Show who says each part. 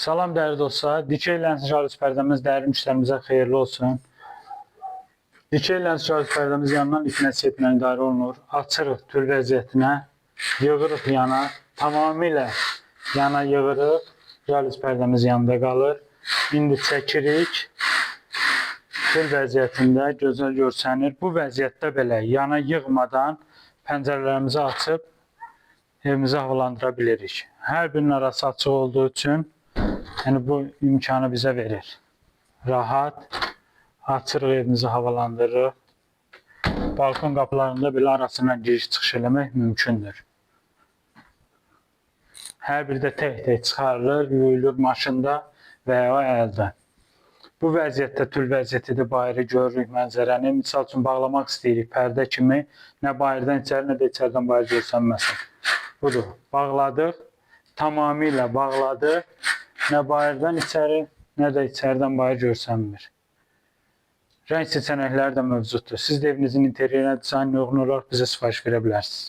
Speaker 1: Salam dəyərli dostlar. Dikey lens jalüz pərdəmiz dəyərli müştərimizə xeyirli olsun. Dikey lens jalüz pərdəmiz yandan ipinə seplə idarə olunur. Açırıq tül vəziyyətinə, yığırıq yana, tamamilə yana yığırıq. Jalüz pərdəmiz yanında qalır. İndi çəkirik. Tül vəziyyətində gözəl görsənir. Bu vəziyyətdə belə yana yığmadan pəncərələrimizi açıb evimizi havalandıra bilirik. Hər birinin arası açıq olduğu üçün yəni bu imkanı bizə verir. Rahat açırıq, evimizi havalandırırıq. Balkon qapılarında belə arasından giriş çıxış eləmək mümkündür. Hər biri də tək-tək çıxarılır, yuyulur maşında və ya əldə. Bu vəziyyətdə tül vəziyyətidir, bayırı görürük mənzərəni. Misal üçün bağlamaq istəyirik pərdə kimi, nə bayırdan içəri, nə də içəridən bayır görsənməsin. Budur. Bağladıq. Tamamilə bağladıq. Nə bayırdan içəri, nə də içəridən bayır görsənmir. Rəng seçənəkləri də mövcuddur. Siz də evinizin interyerinə dizaynına uyğun olaraq bizə sifariş verə bilərsiniz.